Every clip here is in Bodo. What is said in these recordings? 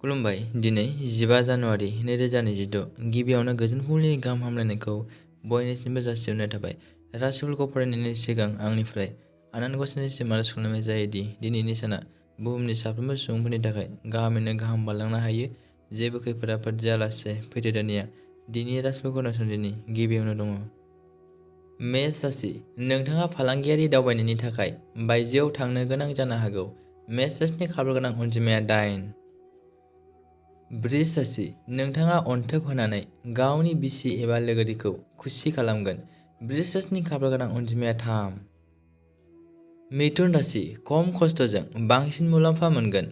खुलुमबाय। दिनै 15 जानुवारि 2026 गिबियावनो गोजोन फुंबिलिनि गाहाम हामलायनायखौ बयनिसिमबो जासिहरनाय थाबाय। राशिफलखौ फरायनायनि सिगां आंनिफ्राय आनान गसाइनिसिम आरज खालामनाय जायोदि दिनैनि साना बुहुमनि साफ्रोमबो सुबुंफोरनि थाखाय गाहामैनो गाहाम बारलांनो हायो। जेबो खैफोद आफोद जायालासे फैदो दानिया दिनैनि राशिफल खोनासंनायनि गिबियावनो दङ। मेष राशि, नोंथाङा फालांगियारि दावबायनायनि थाखाय बायजोआव थांनो गोनां जानो हागौ। मेष राशिनि खाफालगोनां अनजिमाया 8। वृष राशि, नोंथाङा अनथोब होनानै गावनि बिसि एबा लोगोरिखौ खुसि खालामगोन। वृष राशिनि खाफालगोनां अनजिमाया 3। मिथुन राशि, खम खस्थ'जों बांसिन मुलाम्फा मोनगोन।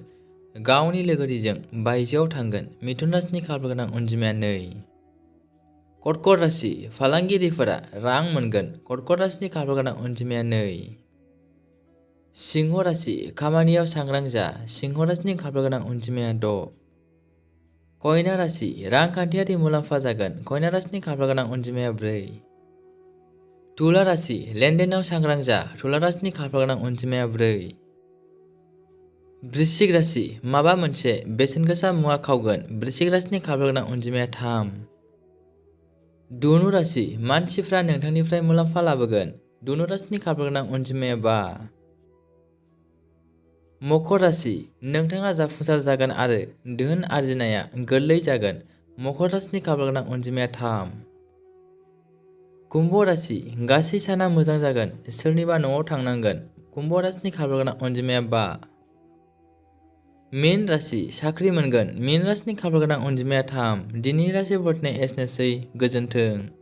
गावनि लोगोरिजों बायजोआव थांगोन। मिथुन राशिनि खाफालगोनां अनजिमाया 2। कर्कट राशि, फालांगिरिफोरा रां मोनगोन। कर्कट राशिनि खाफालगोनां अनजिमाया 2। सिंह राशि, खामानियाव सांग्रां जा। सिंह राशिनि खाफालगोनां अनजिमाया 6। कन्या राशि, रांखान्थियारि मुलाम्फा जागोन। कन्या राशिनि खाफालगोनां अनजिमाया 4। तुला राशि, लेनदेनाव सांग्रां जा। तुला राशिनि खाफालगोनां अनजिमाया 4। वृश्चिक राशि, माबा मोनसे बेसेनगोसा मुवा खावगोन। वृश्चिक राशिनि खाफालगोनां अनजिमाया 3। धनु राशि, मानसिफ्रा नोंथांनिफ्राय मुलाम्फा लाबोगोन। धनु राशिनि खाफालगोनां अनजिमाया 5। मकर राशि, नोंथाङा जाफुंसार जागोन आरो धोन आरजिनाया गोरलै जागोन। मकर राशिनि खाफालगोनां अनजिमाया 3। कुम्भ राशि, गासै साना मोजां जागोन। सोरनिबा न'आव थांनांगोन। कुम्भ राशिनि खाफालगोनां अनजिमाया 5। मीन राशि, साख्रि मोनगोन। मीन राशिनि खाफालगोनां अनजिमाया 3। दिनैनि राशि फरायनाया एसेनोसै। गोजोन्थों।